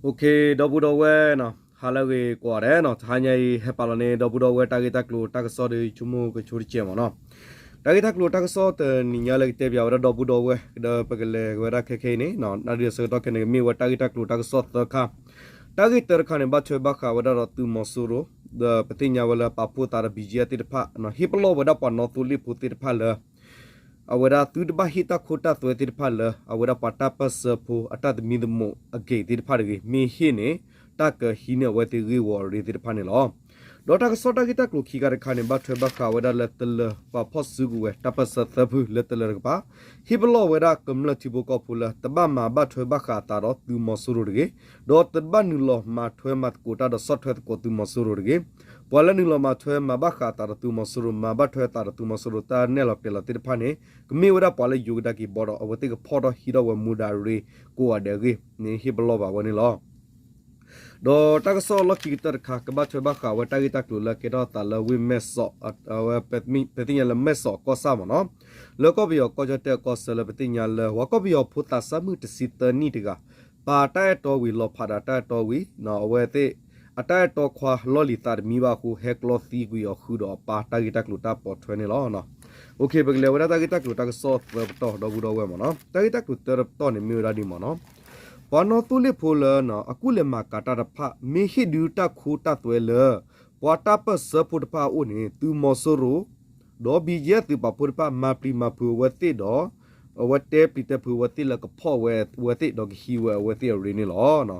ဒီပုၢ်ဒီဝဲၢ်နီၤ, ဟါလၢအဂ့ၤကိးဂၤဒဲးနီၤ, တဟါညါအံၤ ဟဲပာ်လီၤန့ၢ် ဒီပုၢ်ဒီဝဲၢ် တၢ်ဂ့ၢ်တၢ်ကျိၤတၢ်ကစီၣ်ဒီး ဆိကမိၣ်ကဆိတကဲးမ့ၢ်နီၤ. တၢ်ဂ့ၢ်တၢ်ကျိၤတၢ်ကစီၣ်တနံၤညါလၢကတဲပၠးဝဲဒၣ်ဒီပုၢ်ဒီဝဲၢ် ဒီးပကလဲၤဝဲဒၣ်ခဲခဲအံၤန့ၣ် နၣ်ရံၣ်အဆၢကတီၢ်ခဲန့ၣ် ကမ့ၢ်ဝဲတၢ်ဂ့ၢ်တၢ်ကျိၤတၢ်ကစီၣ်သၢခါ, တၢ်ဂ့ၢ်တၢတခါန့ၣ် ဘၣ်ထွဲဘၣ်ဃးဝဲဒၣ်ဒီးသုးမီၤစိရိၤ, ဒီးပသ့ၣ်ညါဝဲလၢပာ်ဖှိၣ်သးဒီး ဘံၣ်ကၠံၣ်အဲၣ် သ့ၣ်တဖၣ် ဟ့ၣ်ပလီၢ်ဝဲဒၣ်ပှၤနီၣ်သိလ့ၣ်ဖိသ့ၣ်တဖၣ်လၢ အဝဲဒၣ်သုတဘၣ်ဟ့ၣ်တၢ်ခိတၢ်သွဲသ့ၣ်တဖၣ်လၢ အဝဲဒၣ်ပှၤတၢ်ပၢၢ်ဆၢဖိအတၢ်သမံသမိးအဂ့ၢ်သ့ၣ်တဖၣ်တဂ့ၤ, မ့ၢ်ဟ့ၣ်န့ၣ် တၢ်ကဟံးန့ၢ်အဝဲသ့ၣ်ဂ့ၢ်ဝီအရ့သ့ၣ်တဖၣ်န့ၣ်လီၤ. ဒီးတၢ်ကစီၣ်တၢ်ဂ့ၢ်တၢ်ကျိၤခံခါတခါန့ၣ် ဘၣ်ထွဲဘၣ်ဃးဝဲဒၣ်လၢတလၢၤ ပှၤဖီၣ်စုကဝဲၤ တၢ်ပၢၢ်ဆၢသၢဖုလၢတလၢၤတကပၤ ဟ့ၣ်ပလီၢ်ဝဲဒၣ်ကမျၢၢ်ထံဖိကီၢ်ဖိလၢ တဘၣ်မၤဘၣ်ထွဲဘၣ်ဃးအသးဒီးသုးမီၤစိရိၤတဂ့ၤ, ဒီးတဘၣ်နုာ်လီၤမၤထွဲမၤသကိးတၢ်ဒီးဆီၣ်ထွဲသကိးသုးမီၤစိရိၤတဂ့ၤ, ပှၤလၢနုာ်လီၤမၤထွဲမၤဘၣ်ဃးအသးဒီးသုးမီၤစိရိၤ မၤဘၣ်ထွဲအသးဒီးသုးမီၤစိရိၤ တၢ်နဲၣ်လီၤပျဲလီၤသ့ၣ်တဖၣ်န့ၣ် ကမ့ၢ်ဝဲဒၣ်ပှၤလၢယိၤကဒါက့ၤဘီဒီး အဝဲသ့ၣ်ကဖီၣ်ထီၣ်ဟံးထီၣ်ဝဲမူဒါရ့ကိးဂၤဒဲးအဂ့ၢ်န့ၣ် ဟ့ၣ်ပလီၢ်ဘၣ်ဝဲန့ၣ်လီၤ. ဒီးတၢ်ကစီၣ်လီၢ်ခံကတၢၢ်တခါ ကဘၣ်ထွဲဘၣ်ဃးဝဲတၢ်ဂ့ၢ်တၢ်ကျိၤလၢကဲထီၣ်သးလၢဝ့ၢ်မဲၢ်စီး, အဝဲ ပသ့ၣ်ညါလၢမဲၢ်စီးကီၢ်ဆၣ်မ့ၢ်နီၤ, လၢကီၢ်ပယီၤကီၢ်ကၠီၣ်တဲၣ်ကီၢ်ဆၢလၢပသ့ၣ်ညါလၢ ပှၤကီၢ်ပယီၤဖိသးစၢ်မုၣ်တဆံသၢနံၣ်တဂၤ ပာ်တၢ်အဲၣ်တီဝံၤ လီၤဖးဒၣ်တၢ်အဲၣ်တီဝံၤ အဝဲသ့ၣ် အတၢ်အဲၣ်တီခွါလီၢ်လံၤသးတမံဘၣ်အဃိ ဟဲကျီသံကွံာ်အီၤဃုာ်ဒီးအပၢ် တၢ်ဂ့ၢ်တၢ်ကျိၤတၢ်ပိာ်ထွဲန့ၣ်လီၤ. ပကလဲၤဝဲဒၣ်တၢ်ဂ့ၢ်တၢ်ကျိၤတၢ်ကစီၣ်သၢပတီၢ် ဒီပုၢ်ဒီဝဲၢ်မ့ၢ်နီၤ, တၢ်ဂ့ၢ်တၢ်ကျိၤသၢပတီၢ်န့ၣ် မ့ၢ်ဝဲဒၣ်ဒ်မ့ၢ်နီၤ, ပှၤနီၣ်သိလ့ၣ်ဖိလၢ အကူၣ်လဲၤမၤကၤတၢ်တဖၣ် မ့ၢ်ဟ့ၣ်ဒုတၢ်ခိတၢ်သွဲလၢ ပှၤတၢ်ပၢၢ်ဆၢဖိတဖၣ်အအိၣ်န့ၣ် သုးမီၤစိရိၤ ဒီး ဘံၣ်ကၠံၣ်အဲၣ် သုးပာ်ဖှိၣ်တဖၣ် မၤပျံၤမၤဖုးအဝဲသ့ၣ်ဒီး အဝဲတဲပျံၤတဲဖုးအဝဲသ့ၣ်လၢကဖီၣ်ဝဲသ့ၣ်ဒီးကဟံးဝဲအဝဲသ့ၣ်အရ့န့ၣ်လီၤ.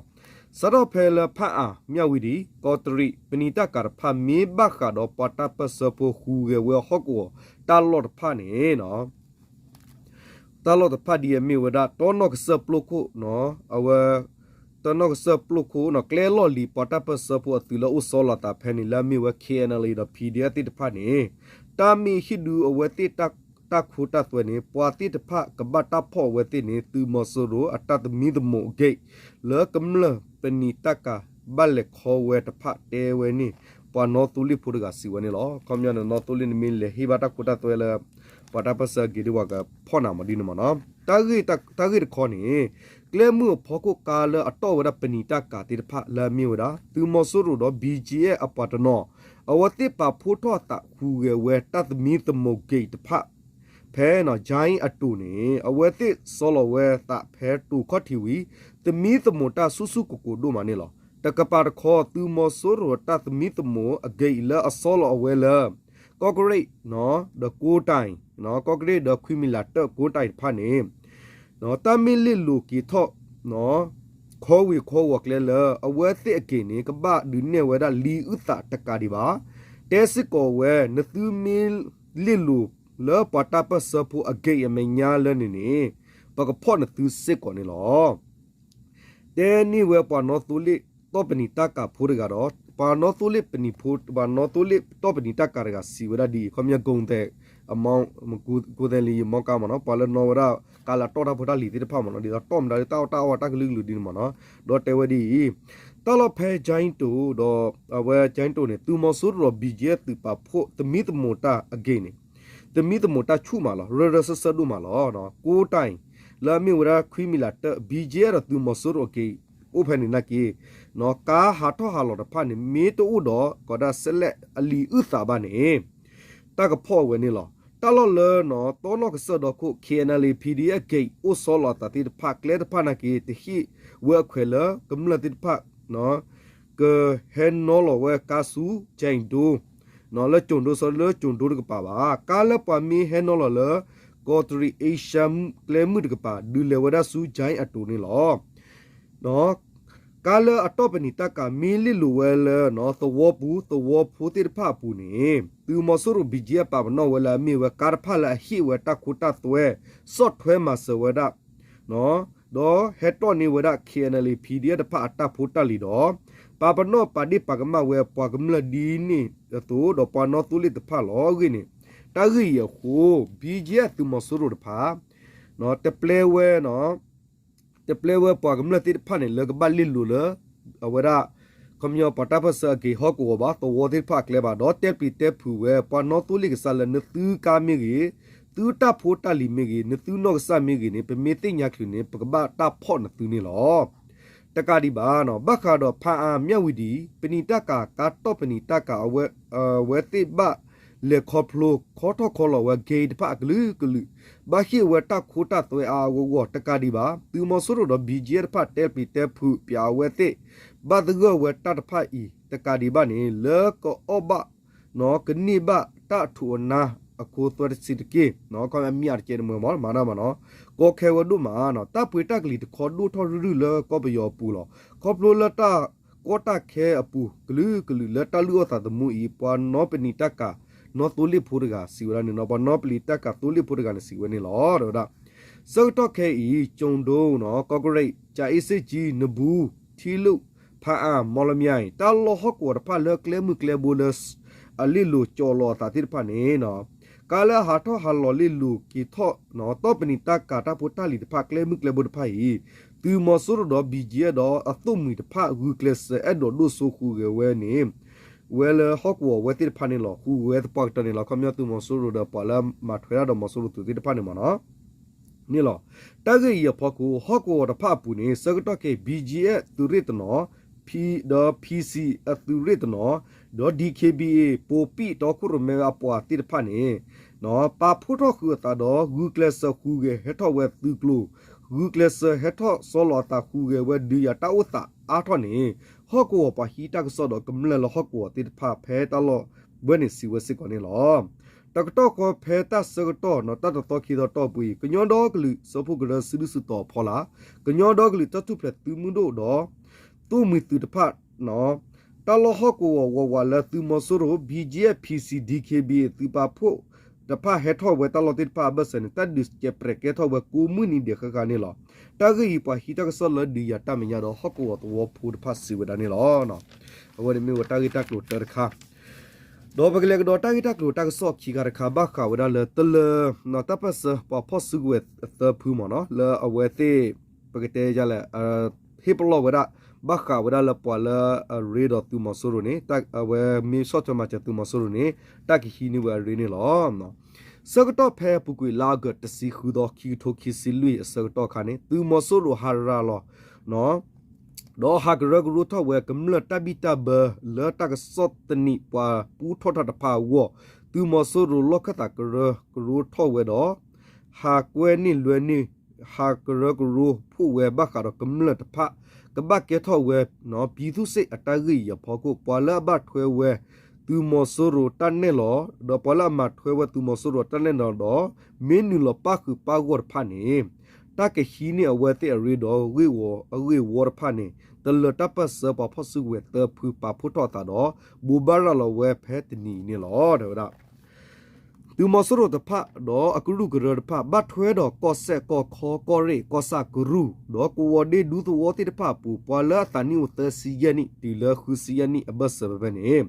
စးထီၣ်ဖဲလၢဖၣ်အၣ် မၠၣ်ဝံၤဒံး ကီးတရံး ပနံာ်တၢ်ကၤတဖၣ် မ့ၢ်ဘၣ်ဃးဒီးပှၤတၢ်ပၢၢ်ဆၢဖိဟူးဂဲၤဝဲဟီၣ်ကဝီၤတၢ်လီၢ်တဖၣ်န့ၣ် တၢ်လီၢ်တဖၣ်ဒ်အမ့ၢ်ဝဲဒၣ် တီနီၣ်ကစၢၢ်ပျိခိၣ်, အဝဲ တီနီၣ်ကစၢၢ်ပျိခိၣ် ကျဲလီၢ်လံၤပှၤတၢ်ပၢၢ်ဆၢဖိအသုးလၢအိၣ်ဆီလီၤသးဖဲန့ၣ် လၢအမ့ၢ်ဝဲ ခ့ၣ်အဲၣ်အၣ်လ်အ့ ဒီး ပီၣ်ဒီအၣ်ပီၣ် သ့ၣ်တဖၣ်န့ၣ် တၢ်မ့ၢ်ဟ့ၣ်ဒုအဝဲသ့ၣ်တၢ်ခိတၢ်သွဲန့ၣ် ပှၤသ့ၣ်တဖၣ်ကဘၣ်တၢ်ဖီၣ်အဝဲသ့ၣ်န့ၣ် သုးမီၤစိရိၤအတၢ်သမံသမိးအဂ့ၢ် လၢကမျၢၢ်ပနံာ်တၢ်ကၤဘၣ်လဲၤခီဝဲတဖၣ်တဲဝဲန့ၣ် ပှၤနီၣ်သိလ့ၣ်ဖိတဂၤစံးဝဲန့ၣ်လီၤ. ခီပညီန့ၣ် နီၣ်သိလ့ၣ်န့ၣ်မ့ၢ်လဲၤဟ့ၣ်ဘၣ်တၢ်ခိတၢ်သွဲလၢ ပှၤတၢ်ပၢၢ်ဆၢအဂ့ၢ်ဒ်ဝဲကဖီၣ်နၤမးဒ်န့ၣ်မ့ၢ်နီၤ. တၢ်ဂ့ၢ်တခီန့ၣ် ကျဲမုၢ်အဖီခိၣ်ကါလၢအတီၢ်ဝဲဒၣ်ပနံာ်တၢ်ကၤသ့ၣ်တဖၣ်လၢအမ့ၢ်ဝဲဒၣ် သုးမီၤစိရိၤဒီး ဘံၣ်ကၠံၣ်အဲၣ် အပှၤတနီၤ အဝဲသ့ၣ်ပာ်ဖှိၣ်ထီၣ်အသးဟူးဂဲၤဝဲတၢ်သမံသမိးဂ့ၢ်တဖၣ် ဖဲ ကၠံၣ်အဲၣ် အတိၤန့ၣ် အဝဲသ့ၣ်ဆီလီၤဝဲသးဖဲတိၤခီၣ်ထံးဝံၤ သမံသမိးတၢ်ဆူၣ်ဆူၣ်ကိၢ်ကိၢ်ဒိၣ်မးန့ၣ်လီၤ. တကပၤတခီ သုးမီၤစိရိၤအတၢ်သမံသမိးအဂ့ၢ်အံၤလၢအဆီလီၤအဝဲလၢ ကီၢ်ကရ့ၣ် ဒီးကိတၢ် ကီၢ်ကရ့ၣ်ဒီးခွံမံၤလးတၢၣ်ကိတၢ်တဖၣ်န့ၣ် တၢ်မ့ၢ်လ့ၣ်လိၤက့ၤထီၣ် ခီဝ့ၤခီဝီၤကျဲလၢ အဝဲသ့ၣ်အဂ့ၢ်န့ၣ် ကဘၣ်ဒုးနဲၣ်ဝဲဒၣ်လံာ်အုၣ်သးတကးဒံးဘၣ်. တဲစ့ၢ်ကီးဝဲ နသုမ့ၢ်လ့ၣ်လိၤလၢပှၤတၢ်ပၢၢ်ဆၢဖိအဂ့ၢ်အမဲာ်ညါလၢန့ၣ်န့ၣ် ပကဖီၣ်နသုစ့ၢ်ကီးန့ၣ်လီၤ. တဲန့ၢ်ဝဲပှၤနီၣ်သိလ့ၣ်တီၢ်ပနံာ်တၢ်ကၤဖိတဂၤဒီး ပှၤနီၣ်သိလ့ၣ်ပနံာ်ဖိ ပှၤနီၣ်သိလ့ၣ်တီၢ်ပနံာ်တၢ်ကၤတဂၤစံးဝဲဒၣ်ဒ်အံၤ ခီပညီ ကိသဲး ကိသဲးလံယမီကါမ့ၢ်နီၤ ပှၤလၢနီၣ်ဝဲဒၣ် ကါလၢအတီၢ်တၢ်ဖိတၢ်လံၤသ့ၣ်တဖၣ်မ့ၢ်နီၤ ဒ်သိးတီၢ်မတၤလၢတၢ်အီၣ်တၢ်အီတၢ်ကလုာ်ကလုာ်ဒ်န့ၣ်မ့ၢ်နီၤ ဒီးတဲဝဲဒ်အံၤ တၢ်လီၢ်ဖဲ ကၠံၣ်အဲၣ် ဒီး အဝဲ ကၠံၣ်အဲၣ် န့ၣ် သုးမီၤစိရိၤဒီး ဘံၣ်ကၠံၣ်အဲၣ် သုးပာ်ဖှိၣ်သမံသမိးတၢ်အဂ့ၢ်န့ၣ် သမံသမိးတၢ်ဆူၣ်မးလီၤ ရၢရၢစၢၢ်စၢၢ်ဒိၣ်မးလီၤ. ကိတၢ် လၢအမ့ၢ်ဝဲဒၣ်ခွံမံၤလးတၢၣ် ဘံၣ်ကၠံၣ်အဲၣ် ဒီးသုးမီၤစိရိၤအက့ၤ အိၣ်ဖဲန့ၣ်နာ်က့ ကါဟးထီၣ်ဟးလီၤတဖၣ်န့ၣ် မ့ၢ်တအိၣ်ဒီး ကီးဒၣ် စဲးလဲးအလံာ်အုၣ်သးဘၣ်န့ၣ် တၢ်ကဖီၣ်ဝဲန့ၣ်လီၤ. တၢ်လီၢ်လၢ တီနီၣ်ကစၢၢ်ဒီခိၣ် ခ့ၣ်အဲၣ်အၣ်လ်အ့ ပီၣ်ဒီအၣ်ပီၣ် အဂ့ၢ်အိၣ်ဆီလီၤအသးသ့ၣ်တဖၣ် ကျဲတဖၣ်နာ်က့ တဟ့ၣ်ဝဲအခွဲးလၢကမျၢၢ်သ့ၣ်တဖၣ် ကဟဲနီၣ်လီၤဝဲကါဆူ ကၠံၣ်ဒိ လၢကၠိၣ်ဒိ စီလၢကၠိၣ်ဒိတကပၤဘၣ်. ကါလၢပှၤမ့ၢ်ဟဲနီၣ်လီၤလၢ ကီးတရံး အ့ရှါကျဲမုၢ်တကပၤ ဒုးလဲၤဝဲဒၣ်ဆူ ကၠံၣ်အဲၣ် အတိၤန့ၣ်လီၤ. ကါလၢအတီၢ်ပနံာ်တၢ်ကၤ မ့ၢ်လ့ၣ်လိၤဝဲလၢ သဝီပူၤ သဝီဖိသ့ၣ်တဖၣ်အပူၤန့ၣ် သုးမီၤစိရိၤ ဘံၣ်ကၠံၣ်အဲၣ် ပာ်ပနီၣ်ဝဲလၢအမ့ၢ်ဝဲကါတဖၣ်လၢအဟ့ၣ်ဝဲတၢ်ခိတၢ်သွဲ ဆီၣ်ထွဲမၤစၢၤဝဲဒၣ် ဒီးဟဲတီၢ်န့ၢ်ဝဲဒၣ် ခ့ၣ်အဲၣ်အၣ်လ်အ့ ပီၣ်ဒီအၣ်ပီၣ် တဖၣ်အတၢ်ဖိတၢ်လံၤဒီး ပာ်ပနီၣ်ပာ်ဒ့ၣ်ပာ်ကမၣ်ဝဲပှၤကမျၢၢ်ဒ်န့ၣ်အသိး ဒီးပှၤနီၣ်သိလ့ၣ်တဖၣ်လီၤ. အဂ့ၢ်န့ၣ် တၢ်ဂ့ၢ်အံၤအဃိ ဘံၣ်ကၠံၣ်အဲၣ် သုးမီၤစိရိၤတဖၣ် တပျဲဝဲ တပျဲဝဲပှၤကမျၢၢ်သ့ၣ်တဖၣ်န့ၣ် လၢကဘၣ်လ့ၣ်လိၤလၢ အဝဲဒၣ် ခီပညီပှၤတၢ်ပၢၢ်ဆၢအက့ၤဟီၣ်ကဝီၤဘၣ် သဝီသ့ၣ်တဖၣ်အကျဲဘၣ် ဒီးတဲပျံၤတဲဖုးဝဲ ပှၤနီၣ်သိလ့ၣ်ကစၢ်လၢ နသုကါမ့ၢ်ဂ့ၤ, သုတၢ်ဖိတၢ်လံၤမ့ၢ်ဂ့ၤ, နသုနီၢ်ကစၢ်မ့ၢ်ဂ့ၤန့ၣ် ပမ့ၢ်သ့ၣ်ညါချုးန့ၣ် ပကဘၣ်တၢ်ဖီၣ်နသုန့ၣ်လီၤ. တကးဒံးဘၣ် ဘၣ်ဃးဒီးဖၣ်အၣ် မၠၣ်ဝံၤဒံး ပနံာ်တၢ်ကၤ ကါတီၢ်ပနံာ်တၢ်ကၤ အဝဲသ့ၣ်ဘၣ်လဲၤခီဖျိ ခီထီၣ်ခီလီၤဝဲ gate တဖၣ်အကလုာ်ကလုာ် ဘၣ်ဟ့ၣ်ဝဲတၢ်ခိတၢ်သွဲအါအါဂီၢ်ဂီၢ် တကးဒံးဘၣ် သုးမီၤစိရိၤဒီး ဘံၣ်ကၠံၣ်အဲၣ် တဖၣ်တဲပျံၤတဲဖုးပၠးအဝဲသ့ၣ် ဘၣ်သဂၢၢ်ဝဲတၢ်တဖၣ်အံၤ တကးဒံးဘၣ်န့ၣ် လၢကအီၣ်ဘၣ် ကန့ၢ်ဘၣ်တၢ်အထူးအနါအခိသွဲတဆံးတက့ၢ် ခီအမံၤအတကဲတမံၤမ့ၢ် မၤတၢ်မၤနီၤ ကီခဲဝဲဒိၣ်မးနီၤ တၢ်ပှ့ၤတၢ်ကလံၤတခီဒိၣ်ထီၣ်ရုၢ်ရုၢ်လၢကီၢ်ပယီၤအပူၤလီၤ. ခီဖျိလၢတၢ်ကီတၢ်ခဲအပူၤ ကလုာ်ကလုာ်လၢတၢ်လုၢ်အီၣ်သးသမူအံၤ ပှၤနီပနံာ်တၢ်ကၤ နီသိလ့ၣ်ဖိတဂၤစံးဝဲဒၣ်န့ၣ်နီၤ ပှၤနီပနံာ်တၢ်ကၤသိလ့ၣ်ဖိတဂၤန့ၣ်စံးဝဲန့ၣ်လီၤ တဲဝဲဒၣ် ဆၢကတီၢ်ခဲအံၤ ကၠိၣ်ဒိ ကီၢ်ကရ့ၣ် ကၠၤအ့စ့ၣ်ကၠံ နဘူး ထံလူၣ် ဖၣ်အၣ် မီလမၠဲၣ် တၢ်လီၢ်ဟီၣ်ကဝီၤတဖၣ်လၢကျဲမုၢ်ကျဲဘိလၢ အလ့ၣ်လိၤကၠီလီၤအသးသ့ၣ်တဖၣ်န့ၣ် ကါလၢအဟးထီၣ်ဟးလီၤလ့ၣ်လိၤက့ၤထီၣ် တီၢ်ပနံာ်တၢ်ကၤတၢ်ဖိတၢ်လံၤတဖၣ် ကျဲမုၢ်ကျဲဘိတဖၣ်အံၤ သုးမီၤစိရိၤဒီး ဘံၣ်ကၠံၣ်အဲၣ် ဒီးအသိၣ်မှံၤတဖၣ် ဂုာ်ကျဲးစၢးအဲၣ်ဒိးဒိၣ်စိဃုာ်ဂဲၤဝဲန့ၣ် ဝဲလၢဟီၣ်ကဝီၤဝဲသ့ၣ်တဖၣ်န့ၣ်လီၤ. ဃုာ်ဂဲၤဝဲသပှၢ်ကတၢၢ်န့ၣ်လီၤ. ခီပညီသုးမီၤစိရိၤဒီးပှၤလၢမၤထွဲဒၣ်ဒီးမီၤစိရိၤသုးသ့ၣ်တဖၣ်န့ၣ်မ့ၢ်နီၤ န့ၣ်လီၤ. တၢ်ဂ့ၢ်အံၤအဖီခိၣ် ဟီၣ်ကဝီၤတဖၣ်အပူၤန့ၣ် ဆၢကတီၢ်ခဲအံၤ ဘံၣ်ကၠံၣ်အဲၣ် သုးရ့ၣ်တနီၤ ဒီး PC အသုးရ့ၣ်တနီၤ ဒီး DKBA ပိာ်ပံၣ်တီခိၣ်ရိၣ်မဲအပှၤသ့ၣ်တဖၣ်န့ၣ် ပာ်ဖှိၣ်ထီၣ်ဃုာ်အသးဒီး ဂုာ်ကျဲးစၢးဃုာ်ဂဲၤဟဲထီၣ်ဝဲသုးကျိၤ ဂုာ်ကျဲးစၢးဟဲထီၣ်ဆီလီၤအသးဃုာ်ဂဲၤဝဲဒုးယၤတၢ်အိၣ်သးအါထီၣ်န့ၣ် ဟီၣ်ကဝီၤပှၤဟံးတၢ်ကစီၣ်ဒီးကမျၢၢ်လၢဟီၣ်ကဝီၤသ့ၣ်တဖၣ်ဖဲတၢ်လီၢ်ဝဲန့ၣ်စံးဝဲစ့ၢ်ကီးန့ၣ်လီၤ. တကတီၢ်ဃီဖဲတၢ်ဆၢကတီၢ် တၢ်တသီခံသီတီၢ်ပူၤအံၤ ကညီဒီကလုာ်စၢဖှိၣ်ကရၢစုဒုၣ်စုတီၤအဖီလာ် ကညီဒီကလုာ်တၢ်ထူၣ်ဖျဲးသုးမုၢ်ဒိၣ်ဒီး သိၣ်မှံၤသုးတဖၣ် တၢ်လီၢ်ဟီၣ်ကဝီၤဝးဝးလၢသုးမီၤစိရိၤ ဘံၣ်ကၠံၣ်အဲၣ် PC DKBA သုးပာ်ဖှိၣ်တဖၣ်ဟဲထီၣ်ဝဲတၢ်လီၢ်သ့ၣ်တဖၣ်အဘၢၣ်စၢၤန့ၣ် တၢ်ဒုးကဲးပြဲးကဲထီၣ်ဝဲကိးမုၢ်နံၤဒဲးဃၣ်ဃၣ်န့ၣ်လီၤ. တၢ်ဂ့ၢ်အံၤပှၤဟံးတၢ်ကစီၣ်လၢဒုးယၤတၢ်မဲာ်ညါဒီးဟီၣ်ကဝီၤသဝီဖိတဖၣ်စံးဝဲဒၣ်န့ၣ်လီၤ. အဝဲန့ၣ်မ့ၢ်ဝဲတၢ်ဂ့ၢ်တၢ်ကျိၤတၢတခါ ဒီးပကလဲၤကဒီးတၢ်ဂ့ၢ်တၢ်ကျိၤတၢ်ကစီၣ်ခံခါတခါ ဘၣ်ဃးဝဲဒၣ်လၢတလၢၤ တၢ်ပၢၢ်ဆၢပှၤဖီၣ်စုကဝဲၤသၢဖုမ့ၢ်နီၤ လၢအဝဲသ့ၣ် ပကတဲယလဲၣ် ဟ့ၣ်ပလီၢ်ဝဲဒၣ် ဘၣ်ဃးဝဲဒၣ်လၢပှၤလၢအရ့ဒီးသုးမီၤစိရိၤန့ၣ် အဝဲမ့ၢ်ဆီၣ်ထွဲမၤစၢၤသုးမီၤစိရိၤန့ၣ် တၢ်ကဟံးန့ၢ်ဝဲအရ့န့ၣ်လီၤ. ဆၢကတီၢ်ဖဲအပူၤကွံာ်လါအီကူးတဆံဃုသီ ခံကထိခံဆံလွံၢ်အဆၢကတီၢ်အခါန့ၣ် သုးမီၤစိရိၤဟးရၤလီၤ ဒီးဟးကရၢကရိထီၣ်ဝဲကမျၢၢ်တၢ်ဘံၣ်တၢ်ဘၢလၢတၢ်ကစီၣ်သနံးပှၤပူထီၣ်တၢ်တဖၣ်အဂီၢ် သုးမီၤစိရိၤလီၢ်ခၢၣ်သးကရၢကရိထီၣ်ဝဲဒီး ဟးကွဲန့ၢ်လွဲန့ၢ် ဟးကရၢကရိဖှိၣ်ဝဲဘၣ်ဃးဒီးကမျၢၢ်တဖၣ် ကဘၣ်ကဲထီၣ်ဝဲ ပြည်သူ့စစ် အတၢ်ဂ့ၢ်အံၤအဖီခိၣ် ပှၤလၢအဘၣ်ထွဲဝဲ သုးမီၤစိရိၤတၢ်နဲၣ်လီၤ ဒီးပှၤလၢအမၤထွဲဝဲသုးမီၤစိရိၤတၢ်နဲၣ်လီၤဒီး မ့ၢ်နုာ်လီၤပၣ်ဃုာ်ပၣ်ဂီၢ်တဖၣ်န့ၣ် တၢ်ကဟံးန့ၢ်အဝဲသ့ၣ်အရ့ဒီးဂ့ၢ်ဝီအဂ့ၢ်ဝီတဖၣ်န့ၣ် တလၢၤတၢ်ပၢၢ်ဆၢပှၤဖီၣ်စုကဝဲၤသၢဖုပာ်ဖှိၣ်ထီၣ်အသးဒီး ဘိးဘၣ်ရၤလီၤဝဲဖဲတနံၤအံၤန့ၣ်လီၤ တဲဝဲဒၣ် သုးမီၤစိရိၤတဖၣ်ဒီးအကရူၢ်ကရၢတဖၣ် ဘၣ်ထွဲဒီးကီၢ်စဲၣ် ကီၢ်ခီ ကီၢ်ရ့ၣ် ကီၢ်ဆၣ်ကရူၢ် ဒီးကဝီၤဒ့ဒူသဝီသ့ၣ်တဖၣ်အပူၤ ပှၤလၢအသးနံၣ်အိၣ်သၢဆံယဲၢ်နံၣ် တုၤလၢဃုဆံယဲၢ်နံၣ်အဘၢၣ်စၢၤဖဲဖဲန့ၣ်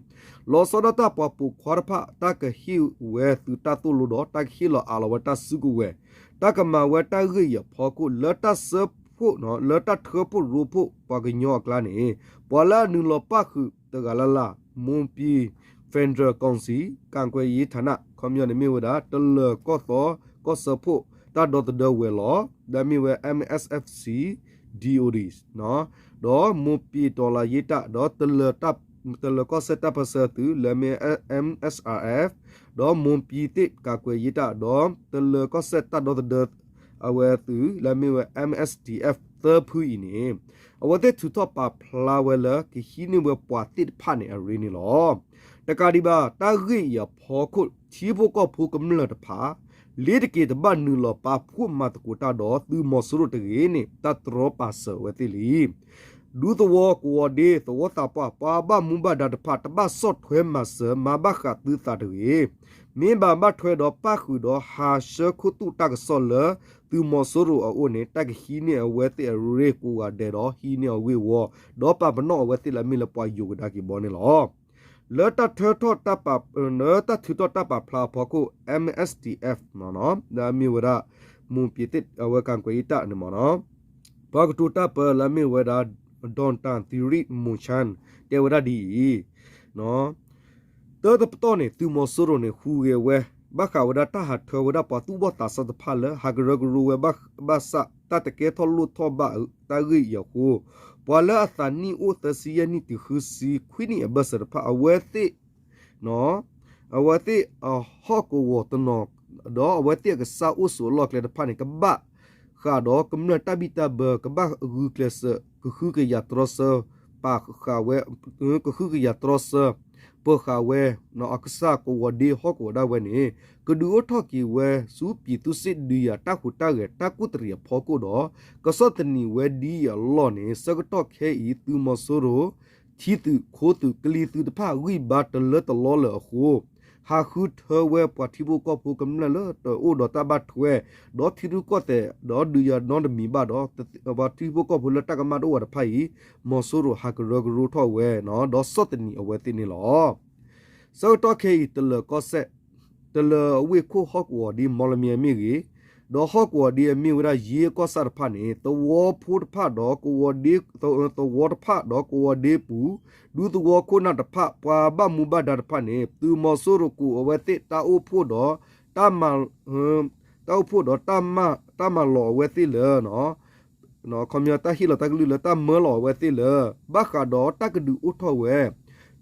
လီၤဆီဒၣ်တၢ်ပှၤပိာ်ခွါတဖၣ် တၢ်ကဟ့ၣ်ဝဲသုးတၢ်သိၣ်လိဒီး တၢ်ကဟ့ၣ်လီၤအးလီၤဝဲတၢ်စုကဝဲၤ တၢ်ကမၤဝဲတၢ်ဂ့ၢ်အံၤအဖီခိၣ် လၢတၢ်ဆၢဖှိၣ် လၢတၢ်ထၢဖှိၣ်ရိဖှိၣ်ပှၤကညီအကျါန့ၣ် ပှၤလၢအနုာ်လီၤပၣ်ဃုာ်တဂၤလၢ်လၢ် မွန်ပြည် Federal Council ကာကွယ်ရေးဌာန ခီပညီန့ၣ်မ့ၢ်ဝဲဒၣ် တလၢၤကီၢ်သီ ကီၢ်စၢဖှိၣ်တၢ်ဒီသဒၢဝဲၤလီၢ် လၢအမ့ၢ်ဝဲ M S F C D O D ဒီး မွန်ပြည်တော်လှန်ရေးတပ် ဒီး တလၢၤကီၢ်စဲၣ်တၢ်ပၢၢ်ဆၢသုး လၢအမ့ၢ် M S R F ဒီး မွန်ပြည်သစ်ကာကွယ်ရေးတပ် ဒီး တလၢၤကီၢ်စဲၣ်တၢ်ဒီသဒၢအဝဲသုး လၢအမ့ၢ်ဝဲ M S D F သၢဖုအံၤန့ၣ် အဝဲသ့ၣ်ထုးထီၣ်ပာ်ဖျါဝဲလၢကဟံးန့ၢ်ဝဲပှၤသ့ၣ်တဖၣ်န့ၣ်အရ့န့ၣ်လီၤ. တကးဒံးဘၣ် တၢ်ဂ့ၢ်အံၤအဖီခိၣ် ထံဖိကီၢ်ဖိကမျၢၢ်တဖၣ် လ့ၤတက့ၤတဘၣ်နုာ်လီၤပာ်ဖှိၣ်မၤသကိးတၢ်ဒီးသုးမီၤစိရိၤတဂ့ၤန့ၣ် တၢ်တြီပာ်စၢၤအဝဲသ့ၣ်လံ ဒူသဝီ ကဝီၤဒ့ သဝီသးပှၢ် ပှၤဘၣ်မူဘၣ်ဒါတဖၣ် တဘၣ်ဆီၣ်ထွဲမၤစၢၤ မၤဘၣ်ဃးသုသးတဂ့ၤ. မ့ၢ်ဘၣ်ဘၣ်ထွဲဒီးပၣ်ဃုာ်ဒီးဟးဆှၢခိၣ်သူၣ်တၢ်ကစီၣ်လၢ သုးမီၤစိရိၤအအိၣ်န့ၣ် တၢ်ကဟံးန့ၢ်အဝဲသ့ၣ်အရ့ကိးဂၤဒဲးဒီး ဟံးန့ၢ်အဂ့ၢ်ဝီ ဒီးပာ်ပနီၣ်အဝဲသ့ၣ်လၢအမ့ၢ်လၢပှၤယိၤကဒါက့ၤဘီန့ၣ်လီၤ. လၢတၢ်ထုးထီၣ်တၢ်ပာ်ဖျါအဖီခိၣ် M S D F လၢအမ့ၢ်ဝဲဒၣ် မွန်ပြည်သစ် အဝဲ ကာကွယ်ရေးတပ် န့ၣ်မ့ၢ်နီၤ ပှၤကတိၤတၢ်ပၢလၢအမ့ၢ်ဝဲဒၣ် ဒေါက်တာသီရိမွန်ချမ်း တဲဝဲဒၣ်ဒ်အံၤ တၢတပတီၢ်န့ၣ် သုးမီၤစိရိၤန့ၣ် ဟူးဂဲၤဝဲ ဘၣ်ဃးဝဲဒၣ်တၢ်ဟးထၢဝဲဒၣ်ပှၤသူၣ်ဘီၣ်သးစၢ်တဖၣ်လၢ ဟးကရၢကရိဝဲဘၣ်ဆၣ် တၢ်တကဲထီၣ်လိၣ်ထီၣ်ဘၣ်တၢ်ဂ့ၢ်အံၤအဃိ ပှၤလၢအသးနံၣ်အိၣ်သၢဆံယဲၢ်နံၣ်တုၤဃုဆံခွံနံၣ်အဘၢၣ်စၢၤတဖၣ် အဝဲသ့ၣ် အဝဲသ့ၣ်အဟီၣ်ကဝီၤတနီၤ ဒီးအဝဲသ့ၣ်အကစၢ်အိၣ်ဆိးအလီၢ်ကျဲတဖၣ်န့ၣ် ကဘၣ်ဃးဒီးကမျၢၢ်တၢ်ဘံၣ်တၢ်ဘၢ ကဘၣ်ဂုာ်ကျဲးစၢး ကဟုကယာ်တြီဆၢ ပာ်ဃာ်ဝဲ ကဟုကယာ်တြီဆၢ ပၢၤဃာ်ဝဲ အကစၢ်ကဝီၤဒ့ဟီၣ်ကဝီၤဒၣ်ဝဲန့ၣ် ကဒုးအိၣ်ထီၣ်က့ၤဝဲဆူ ပြည်သူ့စစ် ဒုးယၤတၢ်ဟူးတၢ်ဂဲၤတၢ်ကူၣ်တရံးအဖီခိၣ်ဒီး ကဆီၣ်သနံးဝဲဒ်အံၤအလီၢ်န့ၣ် ဆၢကတီၢ်ခဲအံၤ သုးမီၤစိရိၤ ထံသုး ခိသုး ကလံၤသုးတဖၣ် ဂံၢ်ဘါတလၢတလီလၢအဃိ ဟးဃုထၢဝဲပှၤထံဖိကီၢ်ဖိကမျၢၢ်လၢတအိၣ်ဒီးတၢ်ဘၣ်ထွဲ ဒီးထံရူၢ်ကီၢ်သဲး ဒီးဒုးယၤနီတမံၤဘၣ်ဒီး ပှၤထံဖိကီၢ်ဖိလၢတၢ်ကမၣ်တအိၣ်ဝဲတဖၣ်အံၤ မီၤစိရိၤဟးကရၢကရိထီၣ်ဝဲ ဒီးဆီၣ်သနံးအဝဲသ့ၣ်န့ၣ်လီၤ. ဆၢကတီၢ်ခဲအံၤ တလၢၤကီၢ်စဲၣ် တလၢၤအဝ့ၢ်ခိၣ်ဟီၣ်ကဝီၤဒ် မီလမ့ၢ်အမ့ၢ်ဂ့ၤ, ဒီးဟီၣ်ကဝီၤဒ်အမ့ၢ်ဝဲဒၣ်ယ့ကီၢ်ဆၣ်တဖၣ်န့ၣ် သဝီဖိတဖၣ်ဒီး သဝီတဖၣ်ဒီးကဝီၤဒ့ပူၤ ဒူသဝီခိၣ်နၢ်တဖၣ် ပှၤဘၣ်မူဘၣ်ဒါတဖၣ်န့ၣ် သုးမီၤစိရိၤကိးအဝဲသ့ၣ်တၢ်အိၣ်ဖှိၣ်ဒီး တၢ်မၤ တၢ်အိၣ်ဖှိၣ်ဒီး တၢ်မၤလီၤအဝဲသ့ၣ်လၢ ခီပညီတၢ်ဟ့ၣ်လီၤတၢ်ကလုၢ်လၢတၢ်မၢလီၤအဝဲသ့ၣ်လၢ ဘၣ်ဃးဒီးတၢ်ကဒုးအိၣ်ထီၣ်ဝဲ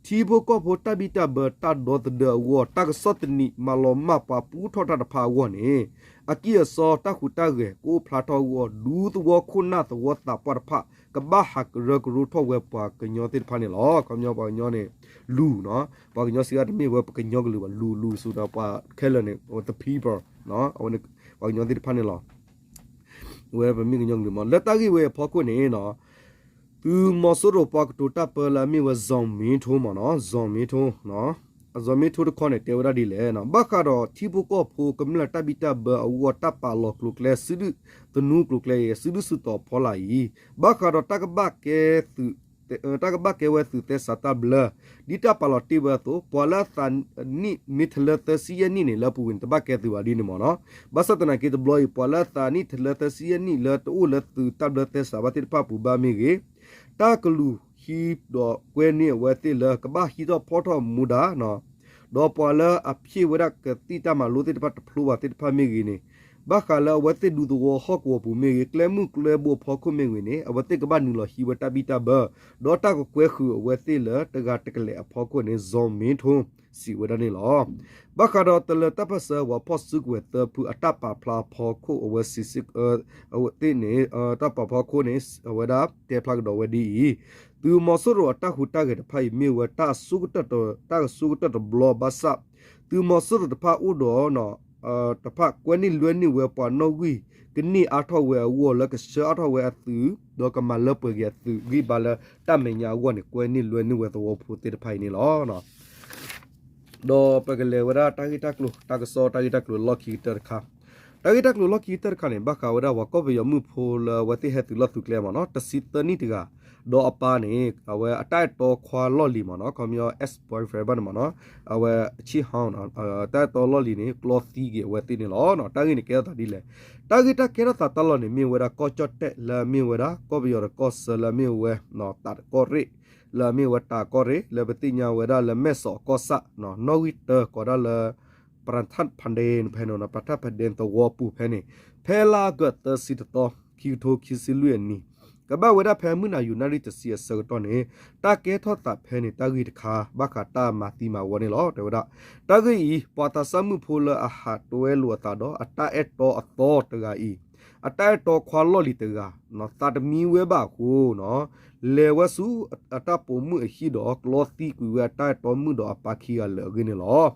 ထံဖိကီၢ်ဖိတၢ်ဘံၣ်တၢ်ဘၢတၢ်ဒီသဒၢအဂီၢ် တၢ်ကဆီၣ်သနံးမၤလီၤမၢ်ပှၤပူထီၣ်တၢ်တဖၣ်အဂီၢ်န့ၣ် အကံၢ်အစီတၢ်ဟူးတၢ်ဂဲၤကအိၣ်ဖျါထီၣ်အဂီၢ် ဒူသဝီခိၣ်နၢ်သဝီသးပှၢ်တဖၣ် ကဘၣ်ဟးကရၢကရိထီၣ်ဝဲပှၤကညီသ့ၣ်တဖၣ်န့ၣ်လီၤ. ခီပညီပှၤကညီန့ၣ် လူၤ, ပှၤကညီစံးဒၣ်တမ့ၢ်ဝဲပှၤကညီကလုာ်ဘၣ် လူၤလူၤစူၤဒီးပှၤခဲလၢာ်န့ၣ် the people ပှၤကညီသ့ၣ်တဖၣ်န့ၣ်လီၤ. ဝဲပမ့ၢ်ကညီကလုာ်မး လၢတၢ်ဂ့ၢ်ဝဲအဖီခိၣ်န့ၣ် သုးမီၤစိရိၤပှၤကတိၤတၢ်ပၢလၢအမ့ၢ်ဝဲ ဇော်မင်းထွန်းမးနီၤ ဇော်မင်းထွန်း, ဇော်မင်းထွန်းတခီန့ၣ် တဲဝဲဒၣ်ဒ်လဲၣ်, ဘၣ်ဃးဒီးထံဖိကီၢ်ဖိကမျၢၢ်တၢ်ဘံၣ်တၢ်ဘၢအဂီၢ် တၢ်ပာ်လီၤကျိၤကျဲ စုဒုၣ်သနူကျိၤကျဲအံၤ စုဒုၣ်စုတီၤဖီလာ်အံၤ ဘၣ်ဃးဒီးတၢ်ကဘၣ်ကဲသုး တၢ်ကဘၣ်ကဲဝဲသုးသဲစးတၢ်ဘျၢ ဒ်တၢ်ပာ်လီၤတ့ၢ်ဝဲအသိး ပှၤလၢအသးနံၣ်မ့ၢ်တလၢသၢဆံယဲၢ်နံၣ်န့ၣ် လၢအပူၤကွံာ်န့ၣ် တဘၣ်ကဲသုးဘၣ်ဒ်န့ၣ်မးနီၤ. ဘၣ်ဆၣ်သနာ်က့တဘျီအံၤ ပှၤလၢအသးနံၣ်တလၢသၢဆံယဲၢ်နံၣ်လၢတအိၣ်လၢသုးတၢ်ဘျၢသဲစးဘၣ်သ့ၣ်တဖၣ်အပူၤဘၣ်မ့ၢ်ဂ့ၤ တၢ်ကလူၤဟံးဒီးကွဲန့ၢ်အဝဲသ့ၣ်လၢ ကဘၣ်ဟံးထီၣ်ဖီၣ်ထီၣ်မူဒါ ဒီးပှၤလၢအဖျ့ၣ်ဝဲဒၣ်ကသံၣ်တၢ်မၤလိသ့ၣ်တဖၣ်တဖျိဘၣ်သ့ၣ်တဖၣ်မ့ၢ်ဂ့ၤန့ၣ် ဘၣ်ဃးလၢအဝဲသ့ၣ်ဒူသဝီဟီၣ်ကဝီၤပူၤမ့ၢ်ဂ့ၤ ကျဲမုၢ်ကျဲဘိအဖီခိၣ်မ့ၢ်ဂ့ၤန့ၣ် အဝဲသ့ၣ်ကဘၣ်နုာ်လီၤဟံးဝဲတၢ်ဘံၣ်တၢ်ဘၢ ဒီးတၢ်ကကွဲဃုာ်အဝဲသ့ၣ်လၢတဂၤတကလဲာ်အဖီခိၣ်န့ၣ် ဇော်မင်းထွန်း စံးဝဲဒၣ်န့ၣ်လီၤ. ဘၣ်ဃးဒီးတလၢၤတၢ်ပၢၢ်ဆၢ ပှၤဖီၣ်စုကဝဲၤသၢဖုအတၢ်ပာ်ဖျါ အဖီခိၣ်အဝဲ အဝဲသ့ၣ်န့ၣ် တၢ်ပာ်ဖျါအဖီခိၣ်န့ၣ် အဝဲဒၣ်တဲဖျါကဒီးဝဲဒ်အံၤ, သုးမီၤစိရိၤအတၢ်ဟူးတၢ်ဂဲၤတဖၣ်အံၤ မ့ၢ်ဝဲတၢ်အစိကတၢၢ်တ တၢ်အစိကတၢၢ်တဘျီဘၣ်ဆၣ် သုးမီၤစိရိၤတဖၣ်အိၣ်ဒီး တဖၣ်ကွဲန့ၢ်လွဲန့ၢ်ဝဲပှၤနီၣ်ဂံၢ် ကန့ၢ်အါထီၣ်ဝဲအဂီၢ်လၢကဆှၢအါထီၣ်ဝဲအသုး ဒီးကမၤလၢပှဲၤက့ၤအသုးဂံၢ်ဘါလၢတၢ်မဲာ်ညါအဂီၢ်န့ၣ် ကွဲန့ၢ်လွဲန့ၢ်ဝဲသဝီဖိသ့ၣ်တဖၣ်အံၤန့ၣ်လီၤ. ဒီးပကလဲၤဝဲဒၣ်တၢ်ဂ့ၢ်တၢ်ကျိၤ တၢ်ကစီၣ်တၢ်ဂ့ၢ်တၢ်ကျိၤလီၢ်ခံကတၢၢ်တခါ, တၢ်ဂ့ၢ်တၢ်ကျိၤလီၢ်ခံကတၢၢ်တခါန့ၣ် ဘၣ်ဃးဝဲဒၣ်ပှၤကီၢ်ပယီၤမုၣ်ဖိလၢအဝဲသ့ၣ်ဟဲသုးလီၢ်သုးကျဲမးနီၤ တဆံသၢနံၣ်တဂၤ, ဒီးအပၢ်န့ၣ် အဝဲအတၢ်အဲၣ်တီခွါလီၢ်လံၤမးနီၤ ခီပညီ ex boyfriend ဘၣ်န့ၣ်မးနီၤ အဝဲဆံၣ်ဟီ တၢ်အဲၣ်တီလီၢ်လံၤန့ၣ် ကျီသံက့ၤအဝဲသ့ၣ်န့ၣ်လီၤ. တၢ်ဂ့ၢ်န့ၣ်ကဲထီၣ်သးဒ်လဲၣ်, တၢ်ဂ့ၢ်တၢ်ကဲထီၣ်သးတၢ်လီၢ်န့ၣ် မ့ၢ်ဝဲဒၣ်ကီၢ်ကၠီၣ်တဲၣ်လၢအမ့ၢ်ဝဲဒၣ် ကီၢ်ပယီၤတကီၢ်ဆၢလၢအမ့ၢ်ဝဲ တးကီၢ်ရ့ၣ် လၢအမ့ၢ်ဝဲတးကီၢ်ရ့ၣ် လၢပသ့ၣ်ညါဝဲဒၣ်လၢမဲၢ်စီးကီၢ်ဆၣ် နီၣ်ဂံၢ်တၢ ကိးဒၣ်လၢ ပရထၣ်ဖဒ့ဖဲန့ၣ် ပရထၣ်ဖဒ့သဝီပူၤဖဲန့ၣ် ဖဲလါအီကူးသၢဆံတသီ ခံကထိခံဆံလွံၢ်အနံၣ် ကဘၣ်ဝဲဒၣ်ဖဲမုၢ်နၤယူၤနၣ်ရံၣ်တဆံအဆၢကတီၢ်န့ၣ် တၢ်ကဲထီၣ်သးဖဲန့ၣ် တၢ်ဂ့ၢ်တခါ ဘၣ်ဃးတၢ်မၤသံမၤဝီန့ၣ်လီၤ. တဲဝဲဒၣ် တၢ်ဂ့ၢ်အံၤ ပှၤသးစၢ်မုၣ်ဖိလၢအဟးတွဲလိာ်အသးဒီး အတၢ်အဲၣ်တီအသီတဂၤအံၤ အတၢ်အဲၣ်တီခွါလီၢ်လံၤတဂၤ သးတမံဝဲဘၣ်အဃိ လဲၤဝဲဆူအတၢ်ပိာ်မုၣ်အဟံၣ်ဒီး ကျီသံကွံာ်ဝဲအတၢ်အဲၣ်တီမုၣ်ဒီးအပၢ်ခံဂၤလၢာ်အဂ့ၢ်န့ၣ်လီၤ.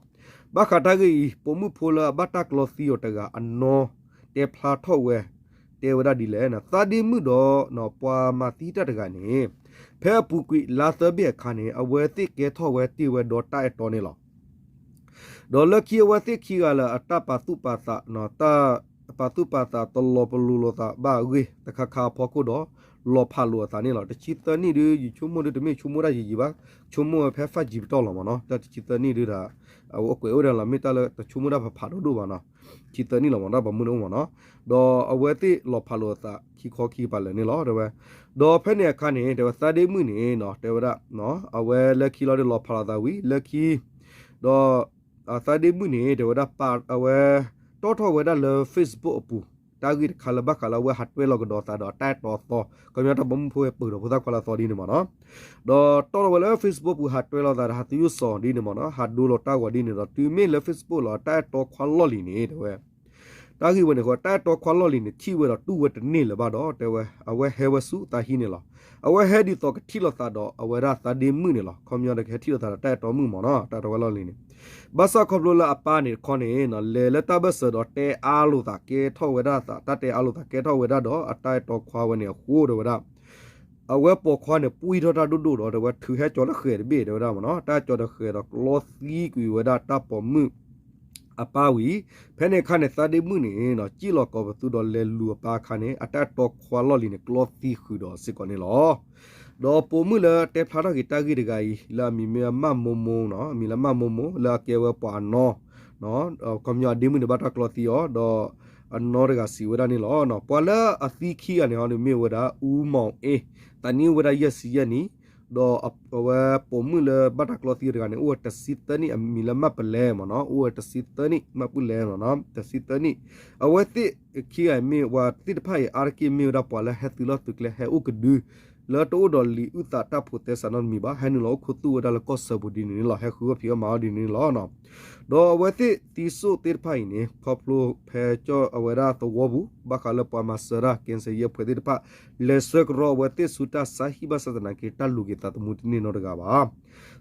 ဘၣ်ဃးတၢ်ဂ့ၢ်အံၤ ပိာ်မုၣ်ဖိလၢအဘၣ်တၢ်ကျီသံအီၤတဂၤအနီၢ် တဲဖျါထီၣ်ဝဲ တဲဝဲဒၣ်ဒ်လဲၣ်, သးဒ့မုၣ်ဒီးပှၤမၤသံတၢ်တဂၤန့ၣ် ဖဲအပူၤကွံာ်လါသၢဘ့ၣ်အခါန့ၣ် အဝဲသ့ၣ်ကဲထီၣ်ဝဲတ့ၢ်ဝဲဒီးတၢ်အဲၣ်တီန့ၣ်လီၤ. ဒီးလၢခံအဝဲသ့ၣ်ခံဂၤလၢာ်အတၢ်ပာ်သူၣ်ပာ်သး တၢ်ပာ်သူၣ်ပာ်သးတလီၤပလိာ်လိာ်သးဘၣ်အဂ့ၢ်တခါခါအဖီခိၣ်ဒီး လီၤဖးလိာ်အသးန့ၣ်လီၤ. တဆံသၢနံၣ်ဒုး ယဆိကမိၣ်ဒုးတမ့ၢ်ဆိကမိၣ်တၢ်ယံာ်ယံာ်ဘၣ်, ဆိကမိၣ်ဝဲဖဲ five G ပတီၢ်လီၤမးနီၤ, တၢ်တဆံသၢနံၣ်ဒုးဒီး အဝဲအိၣ်ကွဲးအိၣ်ဒၣ်လီၤ မ့ၢ်တၢ်လၢတဆိကမိၣ်တၢ်ဖးဖးဒိၣ်ဒိၣ်ဘၣ်နီၤ, တဆံသၢနံၣ်လီၤမး တၢ်ပာ်မုၣ်န့ၣ်အိၣ်မးနီၤ, ဒီးအဝဲသ့ၣ်လီၤဖးလိာ်အသးခံခီခံကပၤလၢာ်န့ၣ်လီၤ တဲဝဲ, ဒီးဖဲန့ၣ်အခါန့ၣ် တဲဝဲသးဒ့မုၣ်န့ၣ်နီၤ တဲဝဲဒၣ် အဝဲလၢခံလီၤဒီးလီၤဖးလိာ်သးဝံၤ လၢခံ ဒီး သးဒ့မုၣ်န့ၣ် တဲဝဲဒၣ် အဝဲ တီၣ်ထီၣ်ဝဲဒၣ်လၢ Facebook အပူၤ တၢ်ဂ့ၢ်တခါလၢဘၣ်ဃးလၢအဝဲဟးတွဲလီၤကဒီးသးဒီးအတၢ်အဲၣ်တီအသီ ခီပညီတၢ်ပိာ်မုၣ်ဖိဝဲပၢၢ်ဒီးဖိသၣ်ခွါလၢအသီဒ်န့ၣ်မ့ၢ်နီၤ, ဒီးတီၢ်ထီၣ်ဝဲလၢ Facebook ပူၤဟးတွဲလီၤသးဒီးဟးသယုၢ်စီၤဒ်န့ၣ်မ့ၢ်နီၤ ဟးဒိလီၤတၢ်ဂီၤဒ်န့ၣ်ဒီး တုၤမ့ၢ်လၢ Facebook လီၤ တၢ်အဲၣ်တီခွါလီၢ်လံၤန့ၣ် တဲဝဲ တၢ်ဂ့ၢ်ဝဲန့ၣ်အဃိ တၢ်အဲၣ်တီခွါလီၢ်လံၤန့ၣ် ထံၣ်ဝဲဒီးတူၢ်ဝဲတန့ၢ်လၢၤဘၣ်ဒီး တဲဝဲ အဝဲဟဲဝဲဆူသးဟံၣ်န့ၣ်လီၤ. အဝဲဟဲဒ်သိးကထံၣ်လိာ်သးဒီးအဝဲဒၣ်သးဒ့မုၣ်န့ၣ်လီၤ. ခီပညီဒီးကဟဲထံၣ်လိာ်သးဒီးတၢ်အဲၣ်တီမုၣ်မ့ၢ်နီၤ တၢ်အဲၣ်တီခွါလီၢ်လံၤန့ၣ် ဘၣ်ဆၣ်ခီဖျိလၢအပၢ်န့ၣ်တခီန့ၣ် လဲၤလၢတၢ်ဘၢၣ်စၢၤဒီးတဲအါလိာ်သး ကဲထီၣ်ဝဲဒၣ်ဒီးအတၢ်အဲၣ်တီခွါဝဲန့ၣ်အဃိ တဲဝဲဒၣ် အဝဲပိာ်ခွါန့ၣ် ပှံၢ်ထီၣ်တၢ်ဒိၣ်ဒိၣ်ဒီး တဲဝဲထုးဟဲကၠီၤလၢဃဲၤတဘ့ၣ် တဲဝဲဒၣ်မ့ၢ်နီၤ တၢ်ကၠီၤဒီးဃဲၤဒီးကျီသံကွံာ်ဝဲဒၣ်တၢ်ပိာ်မုၣ်အပၢ်ဝံၤ ဖဲန့ၣ်အခါန့ၣ် သးဒ့မုၣ်န့ၣ် စံၣ်လီၤကိးပသူဒီးလဲၤလူၤအပၢ်အခါန့ၣ် အတၢ်အဲၣ်တီခွါလီၢ်လံၤန့ၣ် ကျီသံဃုာ်ဒီးစ့ၢ်ကီးန့ၣ်လီၤ. ဒီးပိာ်မုၣ်လၢတဲဖျါထီၣ်က့ၤတၢ်ဂ့ၢ်တဂၤအံၤ လၢအမံၤမ့ၢ်ဝဲမၢ်မိမိနီၤ အမံၤလၢမၢ်မိမိ လၢအကဲဝဲပှၤအနီၢ် ခီပညီအဒ့မုၣ်န့ၣ်ဘၣ်တၢ်ကျီသံအီၤ ဒီးအနီၢ်တဂၤစံးဝဲဒၣ်န့ၣ်လီၤ. ပှၤလၢအသံခံဂၤန့ၣ်ဟီန့ၣ်မ့ၢ်ဝဲဒၣ် အူမီၣ်အ့ သးနံၣ်အိၣ်ဝဲဒၣ်ယဲၢ်ဆံယဲၢ်နံၣ် ဒီးအဝဲပိာ်မုၣ်လၢဘၣ်တၢ်ကျီသံတဂၤန့ၣ် အိၣ်ဝဲတဆံသၢနံၣ် အမံၤလၢမၢ်ပလဲမ့ၢ်နီၤ အိၣ်ဝဲတဆံသၢနံၣ် မၢ်ပလဲနီၤ တဆံသၢနံၣ် အဝဲသ့ၣ်ခံဂၤမ့ၢ်ပှၤသ့ၣ်တဖၣ်အံၤ အါတက့ၢ်မ့ၢ်ဝဲဒၣ်ပှၤလၢဟဲသုးလီၢ်သုးကျဲ ဟဲအိၣ်ကဒု လၢတအိၣ်ဒီးလံာ်အုၣ်သးတၢ်ဖိးသဲစးနီတမံၤဘၣ် ဟဲနုာ်လီၤအိၣ်ခူသူၣ်ဝဲဒၣ်လၢကီၢ်ဆၢပူၤဒ်န့ၣ်န့ၣ်လီၤ ဟဲဃုအီၣ်ဖံးအီၣ်မၤအီၣ်ဒ်န့ၣ်န့ၣ်လီၤ. ဒီးအဝဲသ့ၣ်သံစိၣ်သ့ၣ်တဖၣ်အံၤန့ၣ် ခီဖျိဖဲကၠီၣ်အဝဲဒၣ်သဝီပူၤ ဘၣ်ဃးလၢပှၤမၤစၢၤတၢ် ကဲစဲးယဲၢ်ဖှဲးသ့ၣ်တဖၣ် လဲၤဆှၢကရီအဝဲသ့ၣ်ဆူတၢ်ဆါဟံၣ်ဘၣ်ဆၣ်သနာ်က့ တၢ်လူၤက့ၤသးသမူတန့ၢ်နီတဂၤဘၣ်.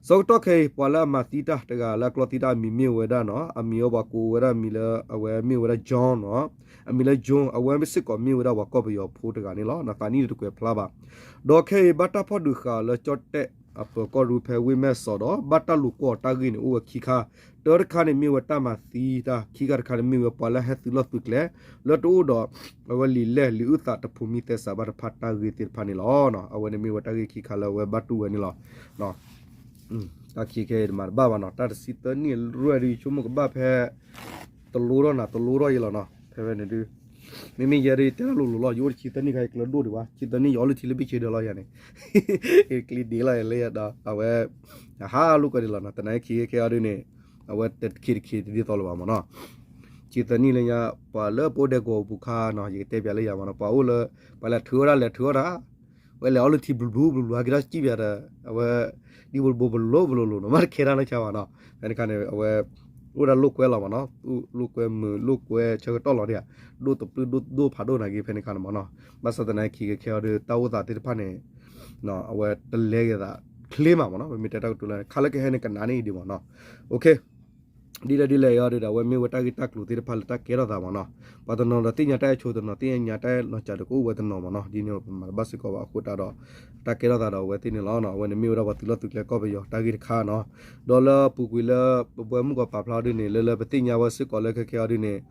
ဆၢကတီၢ်ခဲအံၤ ပှၤလၢအမၤသံတၢ်တဂၤလၢအကျီသံတၢ်အမံၤမ့ၢ်ဝဲဒၣ်နီၤ အမံၤအီၤပှၤကိးဝဲဒၣ်မံၤလၢအဝဲမ့ၢ်ဝဲဒၣ် John နီၤ အမံၤလၢ John အဝဲစ့ၢ်ကီးမ့ၢ်ဝဲဒၣ်ပှၤကီၢ်ပယီၤဖိတဂၤန့ၣ်လီၤ. သးနံၣ်တကွဲးဖျါဘၣ်. ဒီးခဲအံၤဘၣ်တၢ်ဖီၣ်ဒုးဃာ်အီၤလၢကၠီၣ်တဲၣ်အပၢၤကီၢ်ရူၢ်ဖဲဝ့ၢ်မဲၢ်စီးဒီး ဘၣ်တၢ်လူၤကွီၢ်အီၤတၢ်ဂ့ၢ်န့ၣ် အိၣ်ဝဲခံခါ တၢတခါန့ၣ်မ့ၢ်ဝဲတၢ်မၤသံတၢ် ခံခါတခါန့ၣ်မ့ၢ်ဝဲပှၤလၢဟဲသုးလီၢ်သုးကျဲ လၢတအိၣ်ဒီး အဝဲလံာ်လဲၢ်လံာ်အုၣ်သးတဖိးမံသဲစးဘၣ်တဖၣ်တၢ်ဂ့ၢ်သ့ၣ်တဖၣ်န့ၣ်လီၤ. အဝဲန့ၣ်မ့ၢ်ဝဲတၢ်ဂ့ၢ်ခံခါလၢအဝဲဘၣ်တူၢ်ဝဲန့ၣ်လီၤ. တၢ်ခံခဲအံၤတမၤတဘၣ်ဘၣ်နီၤ တၢ်တဆံသၢနံၣ်အရွဲၣ်ဒုး ယဆိကမိၣ်ကဘၣ်ဖဲ တလိထီၣ်နၤ တလိထီၣ်ယဲလီၤနီၤ ဖဲဖဲန့ၣ်ဒုး မ့မ့ၢ်ယဲဒုး တဲတၢ်လိၤလိၤလီၤ ယအိၣ်တဆံသၢနံၣ်ခါ ယကျၢၤဒိၣ်ဒံးဘၣ် ဆံသၢနံၣ် ယအီလုၢ်ထံလၢဘ့ၣ်ဆ့ဒၢလီၤယၤန့ၣ် ကျ့ဒ့လီၤယၤလၢယၤဒီး အဝဲ ဟးလိာ်ကွဲဒံးလီၤနီၤ သနာ်က့ခံခဲအံၤဒုးန့ၣ် အဝဲတခံတခံတဒ်သိးလၢၤဘၣ်မ့ၢ်နီၤ ဆံသၢနံၣ်လၢညါ ပှၤလၢပအိၣ်ဒဲကဝီၤပူၤခါနီၤ ယကတဲပၠးလၢယၤမ့ၢ်နီၤ ပှၤအိၣ်လၢ ပှၤလဲၤထုးဝဲဒၣ်လဲၤထုးဝဲဒၣ် ဝဲလဲၤအီလုၢ်ထံဘျုးဘျုးဘျုးဘျုး ဟဲက့ၤထီၣ်စံၣ်ပၠးဒီး အဝဲ ဒ်ဘိဘိဘလိဘလိလိၤနီၤ မ့ၢ်တခဲတၢ်နီၢ်ဆါဘၣ်နီၤ ဖဲန့ၣ်ခါန့ၣ် အဝဲ အိၣ်ဒၣ်လိာ်ကွဲလီၤမ့ၢ်နီၤ လိာ်ကွဲမုာ်လိာ်ကွဲဆၢကတီၢ်လီၤဒ်ဧါ ဒိၣ်တပျုၢ်ဒိၣ်ဒိၣ်ဖးဒိၣ်နာ်က့ ဖဲန့ၣ်ခါန့ၣ်မ့ၢ်နီၤ ဘၣ်ဆၣ်သနာ်က့ခံခဲအံၤဒုး တၢ်အိၣ်သးသ့ၣ်တဖၣ်န့ၣ် အဝဲတလဲၤက့ၤသးချ့မးမ့ၢ်နီၤ ပမ့ၢ်တဲတၢ်ကတိၤလၢ ခါလၢကဟဲန့ၣ်ကနးန့ၢ်အံၤဒံးမ့ၢ်နီၤ ဒ်လဲၣ်ဒ်လဲၣ်အံၤဒုးဒီး အဝဲမ့ၢ်ဝဲတၢ်ဂ့ၢ်တၢ်ကျိၤသ့ၣ်တဖၣ်လၢတၢ်ကဲထီၣ်သးမ့ၢ်နီၤ ပှၤတနီၤဒီးသ့ၣ်ညါတၢ်အဲၣ်ဆိတနီၤ သ့ၣ်ညါတၢ်အဲၣ်နီၤစၢ်ဒီးကအိၣ်ဝဲတနီၤမ့ၢ်နီၤ ဒ်န့ၣ်ပမၤတဘၣ်စ့ၢ်ကီးဘၣ်အဃိတၢ်ဒီး တၢ်ကဲထီၣ်သးဒီးအဝဲသ့ၣ်န့ၣ်လီၤ အဝဲန့ၣ်မ့ၢ်ဝဲဒၣ်ပှၤသုးလီၢ်သုးကျဲကီၢ်ပယီၤတၢ်ဂ့ၢ်တခါနီၤ ဒီးလၢအပူၤကွံာ်လၢ ပဝဲမုၢ်ကီၤပာ်ဖျါအီၤဒုးန့ၣ် လၢလၢပသ့ၣ်ညါဝဲစ့ၢ်ကီးလၢခဲခဲအံၤဒုးန့ၣ်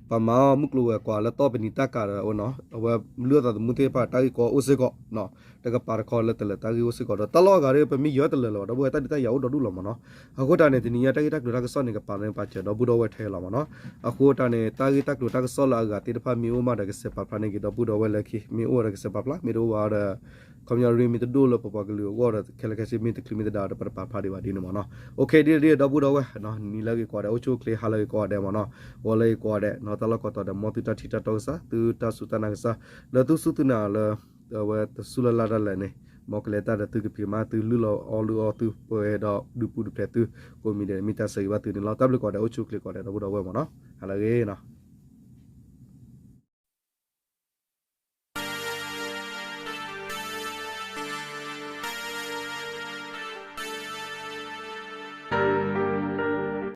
ပှၤမၤအီၣ်မုၢ်ကျိၤဝဲၤကွာ်လၢတီပနံာ်တၢ်ကၤဒီးအဝဲနီၤ အဝဲလုၢ်အီၣ်သးသမူသ့ၣ်တဖၣ်တၢ်ဂ့ၢ်ကီအိၣ်စ့ၢ်ကီး တကပၤတခီလၢတလၢာ်တၢ်ဂ့ၢ်အိၣ်စ့ၢ်ကီးဒီး တၢ်လီၢ်အဂၤဒီး ပမ့ၢ်ယၢၤတလၢာ်လၢၤဘၣ် ဒီပုၢ်ဝဲၢ်တၢ်ဒုးတၢ်ယၤအိၣ်ဒီဒူၣ်လီၤမ့ၢ်နီၤ အဃိတၢ်န့ၣ် တနံၤညါတၢ်ဂ့ၢ်တၢ်ကျိၤတၢ်ကစီၣ်န့ၣ် ကပာ်လၢပာ်စၢၤဒီပုၢ်ဒီဝဲၢ်ထဲလီၤမ့ၢ်နီၤ အဃိတၢ်န့ၣ် တၢ်ဂ့ၢ်တၢ်ကျိၤတၢ်ကစီၣ်လၢအဂၤသ့ၣ်တဖၣ်မ့ၢ်အိၣ်မးဒီးကစဲးပာ်ဖျါန့ၢ်က့ၤဒီပုၢ်ဒီဝဲၢ်လၢခံ မ့ၢ်အိၣ်ဒီးကစဲးပာ်ဖျါ မ့ၢ်တအိၣ်ဘၣ်ဒီး ခီပညီရ့မ့ၢ်တဒိၣ်လၢပပှၤကလုာ်အဂီၢ်ဒီးခဲလၢာ်ခဲဆ့မ့ၢ်တချုးမ့ၢ်တဒါဒီးပတပာ်ဖျါဒံးဘၣ်ဒ်န့ၣ်မ့ၢ်နီၤ Okay ဒ်ဒ်ဒီပုၢ်ဒီဝဲၢ် နံၤလၢဂ့ၤကိးဂၤဒဲး အိၣ်ဆူၣ်အိၣ်ချ့ဟါလၢဂ့ၤကိးဂၤဒဲးမ့ၢ်နီၤ ဂီၤလၢဂ့ၤကိးဂၤဒဲးနီၤ တၢ်လီၢ်ကိးတီၤဒီး မ်သုတၢ်ထံၣ်တၢ်တီကစၢ် သုတၢ်စူၢ်တၢ်နာ်ကစၢ် လၢသုစူၢ်သုနာ်လၢ အဝဲတစူၢ်လၢ်လၢ်ဒၣ်လဲာ်န့ၣ် မ်ကလဲၤတၢ်ဒီးသုကဖံးမၤသုလုၢ်လီၤအီလုၢ်အီသုပှဲၤဒီးဒုးပူၤဒုးဖျဲးသု ကိးမံၤဒဲး မ့ၢ်တၢ်ဆၢဂ့ၤဘၣ်သုန့ၣ်လီၤ တၢ်ဘျုးကိးဂၤဒဲး အိၣ်ဆူၣ်အိၣ်ချ့ကိးဂၤဒဲး ဒီပုၢ်ဒီဝဲၢ်မ့ၢ်နီၤ ဟါလၢဂ့ၤနီၤ